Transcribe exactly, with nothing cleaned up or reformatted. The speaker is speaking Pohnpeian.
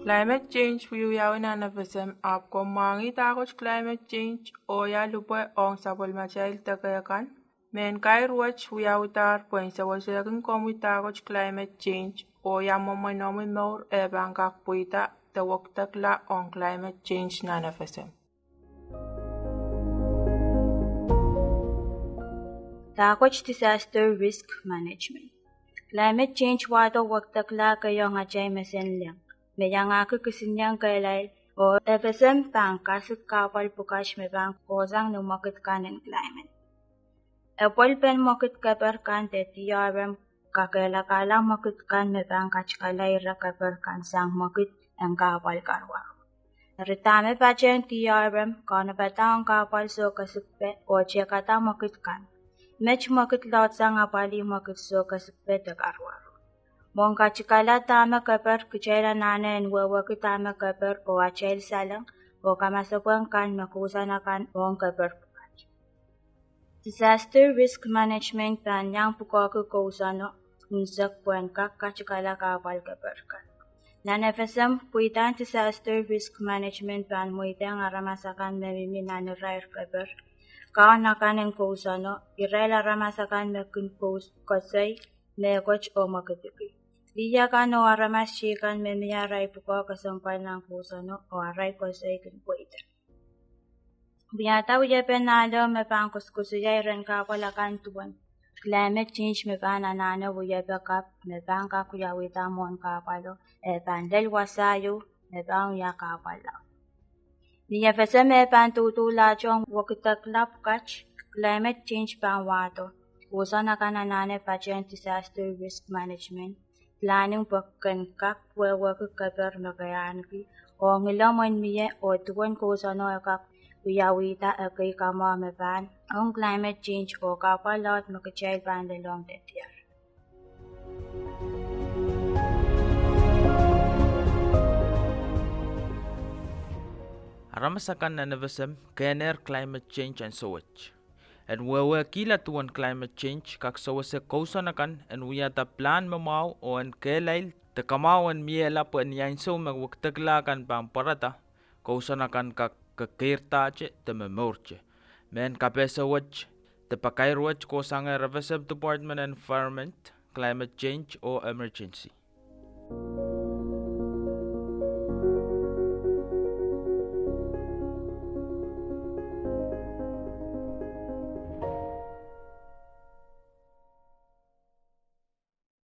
Climate change wiewiawi nan FSM, ahpw komw mwahngih dahkot climate change oh ia lipwe ong sapwellimatail deke kan. Mehn kair wet wiawihdahr pwehn sewesehkin komwi dahkot climate change oh ia mwomwen omwi mour eh pahn kak pweida de wekidekla ong climate change nan FSM. Dahkot Disaster Risk Management. Climate change wahdo wekidekla keiong atail mesen leng, me iangahki kisinieng kehlail, oh FSM pahn kasik kahpwal pwukat me pahn kohsang ni mwekid kan en climate. Epwelpen mwekid keper kan de DRM kakehlakahla mwekid kan me pahn katikala ire keper kan sang mwekid en kahpwal karuwaru. Eri dahme patehng DRM, kaunopada ong kahpwal soh kesikpe oh tehkada mwekid kan. Met mwekid laudsang apwalih mwekid soh kesikpe de karuwaru. Mwohn katikala dahme keper, kitail anahne en wehwehki dahme keper oh atail saleng oh kamasepwehn kan me kousoan akan ong keper pwukat. Disaster risk management pahn iang pwukoahki kousoano unsek pwehn kak katikala kahpwal keper kan. Nan FSM, pweidahn disaster risk management pahn mweidehng aramas akan me mihmi nan irair keper, kaun akan en kousoano, irail aramas akan me kin kous- koasoi mehkot oh mwekidki, lih akan oh aramas teikan me mie arail pwukoa kesempwal nan kousoano oh arail koasoi kin pweida. Wiahda wiepen ahlo me pahn koasoakoasoia iren kahpwal akan duwen climate change me pahn anahne wiepe kapw me pahn kak wiawihda mwohn kahpwalo, eh pahn lel wasa ieu me pahn wia kahpwal laud. Ni FSM eh pahn doudouhlahte ong wekidekla pwukat, climate change pahn wahdo. Kousoan akan anahne patehng disaster risk management planning pwe ken kak wehwehki keper me ke ahneki, ong ilomw en mie oh duwen kousoano e kak wiawihda ekei kamwahu me pahn ong climate change oh kahpwal laud me kitail pahn lelohng dehdier. Aramas akan nan FSM kehnehr climate change ansou wet. En wehwehkihla duwen climate change kak sewese kousoan akan en wiahda pilahn me mwahu oh en kehlail de kamwahu en miehla pwe ni ansou me wekidekla kan pahn pwarada, kousoan akan kak kekeirdahte de momourte. Mehn kapehse wet de pakair wet kohsang FSM Department Environment, Climate Change oh Emergency.